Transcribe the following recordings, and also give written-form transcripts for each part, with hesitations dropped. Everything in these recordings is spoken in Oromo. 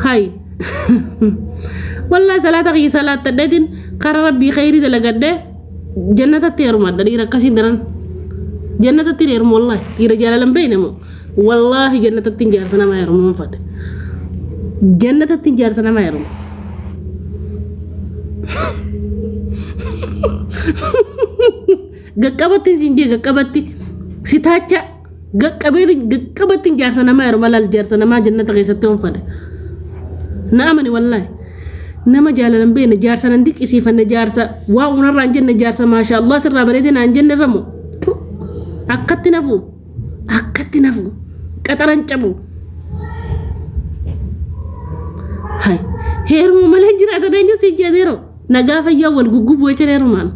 Hay. Wallahi salaata kiyya salaattadheetiin karaa rabbii khayrii dalagadhee jannatatti heerumadha dhiira akkasiin daran. Jannatatti heerumu wallahi dhiira jaalalan beeyne moo wallahi jannatatti jaarsa nama heerumu fadhe. Jannatatti jaarsa nama heerumu. Gaqqabatti siin jee gaqqabatti si taacha gaqqabatti jaarsa namaa heeruma laal jaarsa namaa jannata keessatti oonfadhe. Na amani wallahi. Nama jaalalan beekne jaarsa nan diqqisiifanne jaarsa waa unarraa hin jenne jaarsa maasha Allah sirraa bareedee naan jenne irra moo akkatti nafu akkatti nafu qaxaran cabu. Hay heeruma malee jiraatan eenyu si jedheero nagaa fayyaa wal guggubu jecha heerumaan.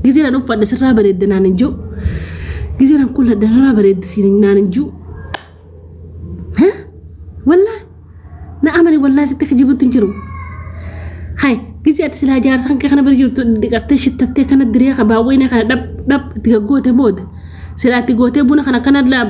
Gizee nan uffadhe sirraa bareedde naan hin jiru. Gizee nan kulladhe sirraa bareedde siin naan hin jiru. Wallahi na amani wallahi sitti kijibutti hin jiru. Hay gizee ati silaa jaarsa kan kee kana bira jirtu dhiqattee shittattee kana diree baawwee kana dhab dhab itti gaggoote booda silaa itti gootee buna kana kana laal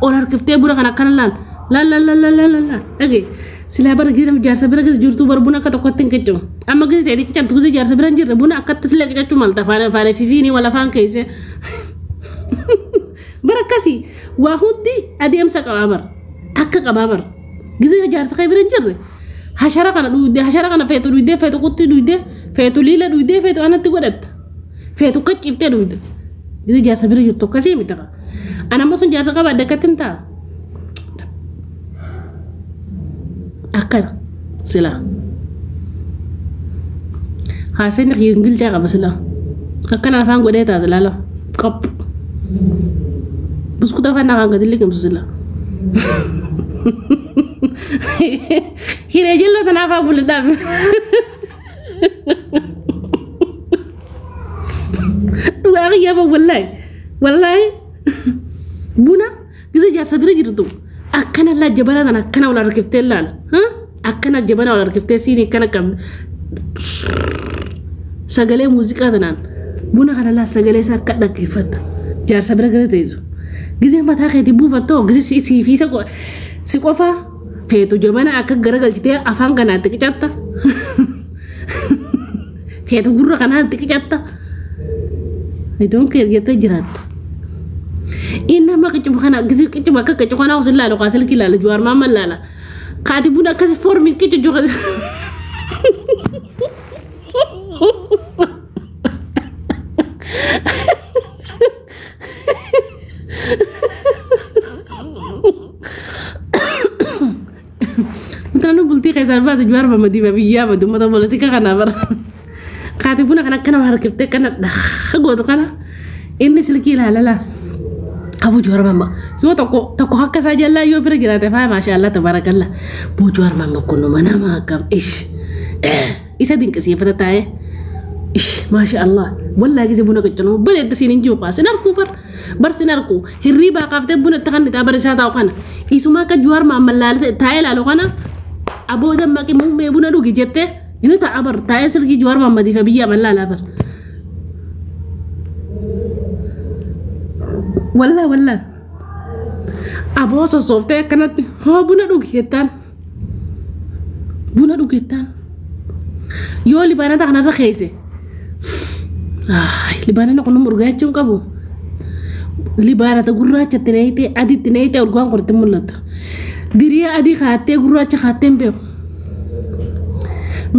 ol harkiftee buna kana kana laal laal laal laal laal laal dhagee silaa bara gizee jaarsa bira jirtu bara buna akka tokkotti hin qicu amma gizee ta'e qicattu gizee jaarsa bira hin jirre buna akkatti silee qicachuu malta faana fisiinii wal afaan keesse bara akkasii waa hundi adeemsa qabaa bara akka qabaa bara gizee jaarsa kee bira hin jirre hashara kana dhuydee hashara kana feetu dhuydee feetu qutti dhuydee feetu liila dhuydee feetu anatti godhatta feetu qaccifte dhuyde gizee jaarsa bira jirtu akkasii miti qaba ana ammoo sun jaarsa qaba addakatti hin ta'a akkana silaa haasawni kiyya ingilchaa qaba silaa akkana afaan godhee ta'a silaa laa qop buskuta afaan afaan gadi liqimsu silaa hiree jalloo tanaaf haa bulladhaaf dhugaa kiyyaa ba wallaahi wallaahi buna gizee jaarsa bira jirtu akkana laa jabanaa tana akkana wal harkiftee laala akkana jabanaa wal harkiftee siinii akkana qabde sagalee muuziqaa tanaan buna kana laa sagalee isaa akka dhaggeeffatta jaarsa bira gara teessu gizee mataa keetii buufattoo gizee sii fi si qofaa feetu jabana akka garagalchitee afaan kanaatti qicatta feetu gurra kanaatti qicatta idoon kee jettee jiraatta. Inni amma qicumu kana gizee qicumu akka qicu kanaa osoo ilaalu kaa silkii ilaala Jawaar Maamman ilaala kaati buna akkasi foormiin qicu jiru. Mutano bultii keessaan baase Jawaar Maamman diimaa biyyaa badu uummata politika kanaa bara. Kaati buna kana akkana harkiftee kana dhaha gootu kana inni silkii ilaala laala. Abu Jawaar Maamman yoo tokko tokko akka isaa jallaa yoo bira jiraate faaya maasha Allah tabaarakalla. Buu Jawaar Maamman kun nama akkam ish isa dinqisiifata taa'ee ish maasha Allah wallaahi gizee buna qiccanuu bareedda siin hin jiru sin arkuu bar bar sin arkuu hirriibaa kaaftee buna itti kan bar isaa taa'u kana isuma akka Jawaar Maamman taa'ee ilaalu kana aboo dammaqi muummee buna dhugi jettee inni ta'a bar taa'ee silkii Jawaar Maammadii fi biyya amallaa bar. Wallah wallah aboo sossooftee akkanatti hoo buna dhugi jettaan buna dhugi jettaan yoo libaanata kanarra keesse libaanana kun urgaa jechuun qabu libaanata gurraachatti neeyitee adiitti neeyitee urgaan qorti mul'ata diriyaa adii kaattee gurraacha kaattee hin beeku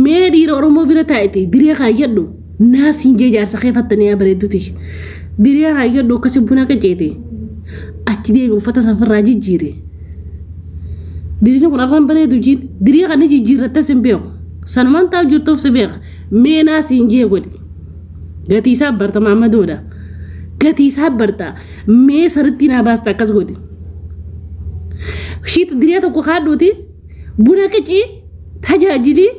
mee dhiira Oromoo bira taa'ete diriyaa kaayyadhu naasiin jee jaarsa keeffattanii yaa bareedduti. Diriyaa kaayyadhu akkasi buna qaceete achi deemi uffata safarraa jijjiire. Diriin kun arraan bareedu jiin diriyaa kana jijjiirrattes hin beeku sanumaan taa'u jirtuuf si beeka mee naasiin jee godhi gatii isaa barta maamadoodha gatii isaa barta mee sirriitti naa baasta akkas godhi. Shiit diriyaa tokko kaadhuuti buna qicii tajaajilii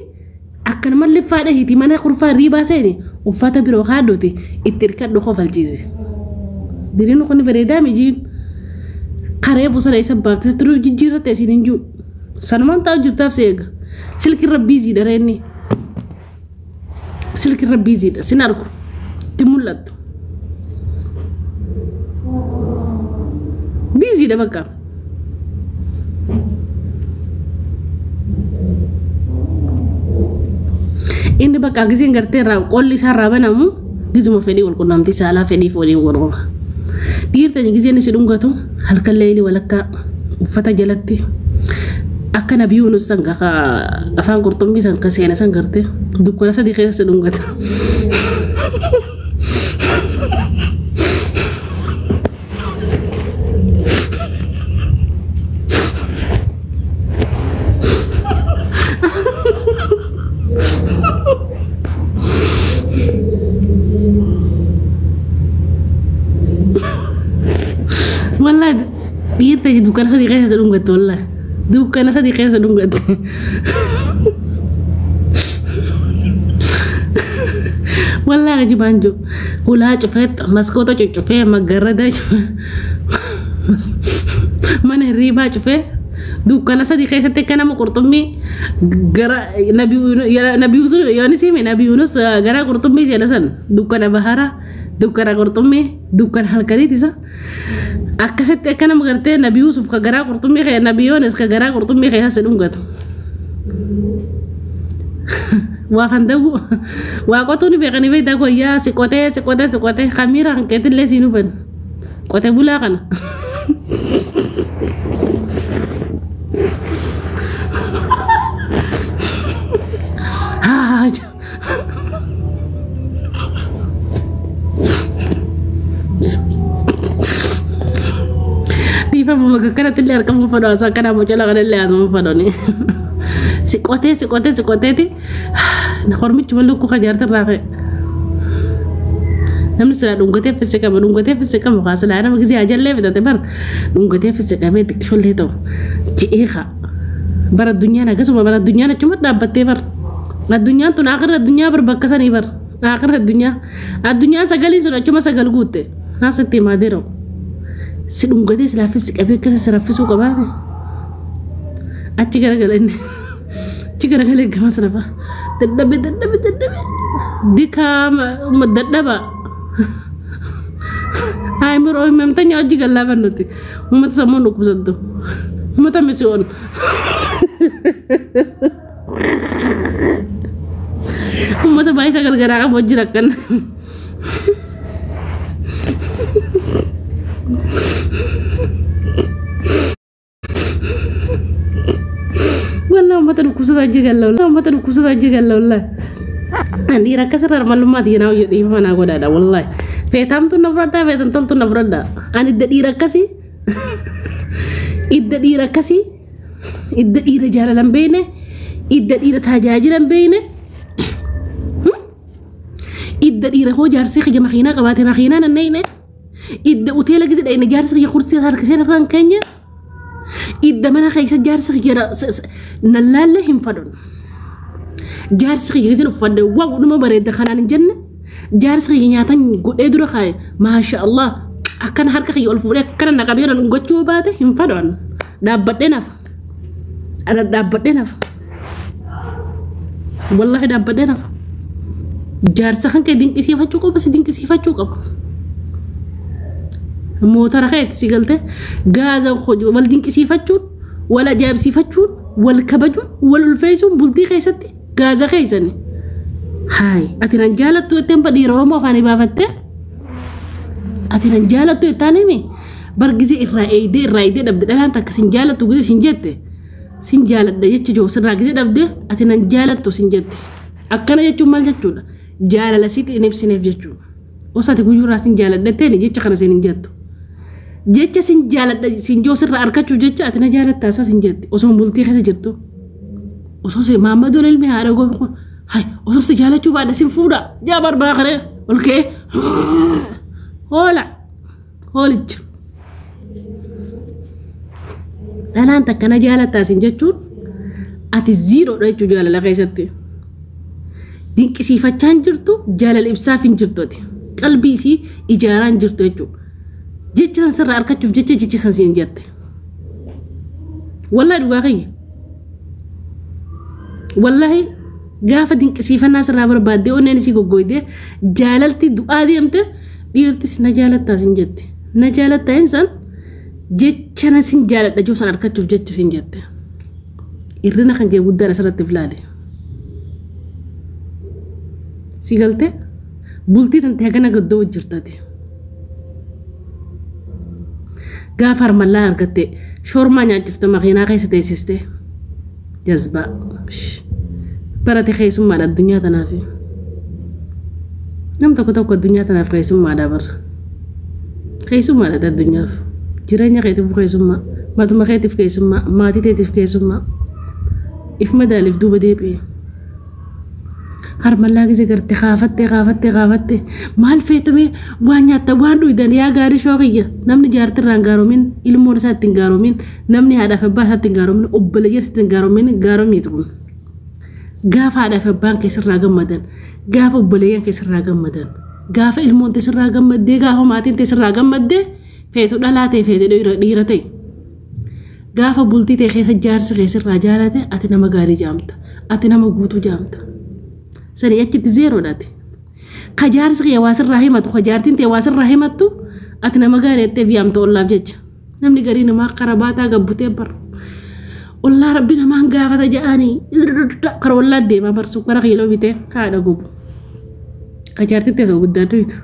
akkanuma liffaadha hiti mana kurfaa riibaa seeni uffata biroo kaadhuuti itti hirkadhu kofalchiise. Diriin kun bareedaa mijiin karee bosona isa baaftee turuu jijjiirratte isiin hin jiru. Sanumaan taa'u jirtaaf si eega. Silkirra biiziidha reenni. Silkirra biiziidha sin argu itti mul'attu. Biiziidha bakka. Inni bakka giseen gartee irraa qolli isaa irraa banamu gizuma fedhii wal qunnamtii saalaa fedhii fooliin wal qofa. Dhiirri giseen isi dhungatu halkan leelii walakkaa uffata jalatti akka Nabi Yunus san afaan qurxummii san ka seena san gartee dukkana sadii keessa si dhungata. Wallahi dhiirri dukkana sadii keessa si dhungatte wallahi. Dukkana sadii keessa dhungatte. Wallahi jibaan jiru. Hulaa cufee maskoota cuccufee maggarradaa cufee mana hirriibaa cufee dukkana sadii keessatti akka nama qurxummii gara Nabi Yunus hime Nabi Yunus gara qurxummii seena san dukkana baharaa dukkana qurxummii dukkana halkaniiti isa. Akkasitti akka nama gartee Nabi Yusuf ka garaa qurxummii keessa Nabi Yoonis ka garaa qurxummii keessa si dhungatu. Waa kan dagu waa qotuu ni beekanii beektaa guyyaa si qotee si qotee si qotee kamiira kan keetillee siin huban qote bulaa kana. Haa. Dhiifama bakka kanatti illee harka fadhu haasaa kana bocola kana illee haasuma fadhoni. Si qotee si qotee si qoteeti hormichi wal lukkuu kan jaarti irraa ka'e. Namni silaa dhungatee fisse qaba dhungatee fisse qaba kaa silaa nama gisee ajallee fitate bar dhungatee fisse qabee xiqqishollee ta'u ji'ee kaa. Bara addunyaan akkasuma bara addunyaan achuma dhaabbattee bar. Addunyaan tun akirra addunyaa bar bakka sanii bar. Akirra addunyaa. Addunyaan sagaliin sun achuma sagal guutte. Naasitti himaa deeroo. Si dhungatee silaa fisse qabee akkasa si raffisuu qabaame. Achi garagala inni. Achi garagalee gamas rafa. Dadhabe dadhabe dadhabe. Dikaama dadhaba. Haa miroo himamtanya hojii gallaafan nuti. Uummata sammuun dhukkubsattu. Uummata misi'oon. Uummata baay'ee sagal garaa qabu hojii rakkan. Wallah uummata dhukkubsataa hojii galla wallah uummata dhukkubsataa hojii galla wallah. An dhiira akkasirra armallummaa tiinaa hojii dhiifama naa godhaadha wallahi. Feetaamtu na fudhadhaa feetan toltu na fudhadhaa. An idda dhiira akkasii idda dhiira akkasii idda dhiira jaalalan beekne idda dhiira tajaajilan beekne idda dhiira hoo jaarsi kiyya makiinaa qabaate makiinaa nan neeyne idda uteela gisi dhayne jaarsi kiyya kursii harkisee irraan keenya idda mana keessa jaarsi kiyya nan laalle hin fadhun. Jaarsi kiyya gisin uffadhe waa dhuma bareedda kanaan hin jenne jaarsi kiyya nyaatan godhee dura kaaye maasha Allah akkana harka kiyya ol fuudhee akkana na qabee dhungachuu baate hin fadhan dhaabbadhee nafa. Ana dhaabbadhee nafa. Wallahi dhaabbadhee nafa. Jaarsa kan kee dinqisiifachuu qaba si dinqisiifachuu qaba. Motora keetti si galte gaaza wal dinqisiifachuun wal ajaa'ibsiifachuun wal kabajuun wal ulfeessuun bultii keessatti gaaza keessani. Haay ati nan jaalattu jetteen dhiira Oromoo afaanii baafattee ati nan jaalattu jettaan himi bar gisee irraa eeydee dhabde dhalaan takka sin jaalattu gisee sin jette sin jaaladha jechi jiru sirraa gisee dhabde ati nan jaalattu sin jette akkana jechuun maal jechuudha jaalala sitti hin ibsineef jechuudha. Osoo ati guyyuurraa sin jaaladhatteen jecha kana sin hin jettu. Jecha sin jaaladha sin joo sirraa argachuu jecha ati na jaalattaa isa sin jette osoo bultii keessa jirtu. Osoo si maammadoon ilmi haadha goofii hay osoo si jaalachuu baadha sin fuudha jaa barbaa karee ol ka'ee hoola hoolicha. Dhalaan takka na jaalattaa sin jechuun ati ziiroodha jechuu jaalala keessatti. Dinqisiifachaa hin jirtu jaalala ibsaaf hin jirtu ati. Qalbii isii ijaaraa hin jirtu jechuudha. Jecha san sirraa argachuuf jecha jecha san siin jette. Wallahi dhugaa kiyya. Wallahi gaafa dinqisiifannaa sirraa barbaaddee onneen isii goggoydee jaalalti du'aa deemte dhiirtis na jaalattaa sin jette. Na jaalattaa hin san jecha na sin jaaladha jiru san argachuuf jecha sin jette. Irrina kan kee guddaan asirratti filaale. Si galtee bultii tantee hagana gaddoo jirtati. Gaafa harmallaa argatte shoormaa nyaachifte makiinaa keessa teessiste jazbaa barate keessummaadha addunyaa tanaaf. Nam tokko tokko addunyaa tanaaf keessummaadha bara. Keessummaadha addunyaaf. Jireenya keetiif keessummaa, matuma keetiif keessummaa, maatii teetiif keessummaa. If madaaliif duuba deebi'e. Harmallaa gisee garte kaafattee kaafattee kaafattee maal feetame waan nyaatta waan dhuydan yaa gaarii shookiyya namni jaartirraa hin gaaroomin ilmoon isaa ittiin gaaroomin namni haadhaaf abbaa isaa ittiin gaaroomin obboleeyyan isaa ittiin gaaroomin gaaromiitu kun. Gaafa haadhaaf abbaan keessarraa gammadan gaafa obboleeyyan keessarraa gammadan gaafa ilmoon teessirraa gammaddee gaafa maatiin teessirraa gammaddee feetu dhalaa ta'e feetu dhiira ta'e. Gaafa bultii ta'e keessa jaarsi keessarraa jaalate ati nama gaarii jaamta ati nama guutuu jaamta. Sanii achitti zeeroodhaati. Ka jaarsi kee waa sirraa himatu ka jaartiin ta'e waa sirraa himattu ati nama gaarii jettee biyyaamta ollaaf jecha. Namni garii namaa kara baataa gabbutee bara. Ollaa rabbi namaan gaafata jedhanii kara ollaa deemaa bar sukkara kiiloo bitee haadha gubu. Ka jaartiin teessoo guddaa duytu.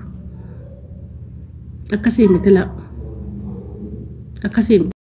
Akkasii miti laa. Akkasii miti.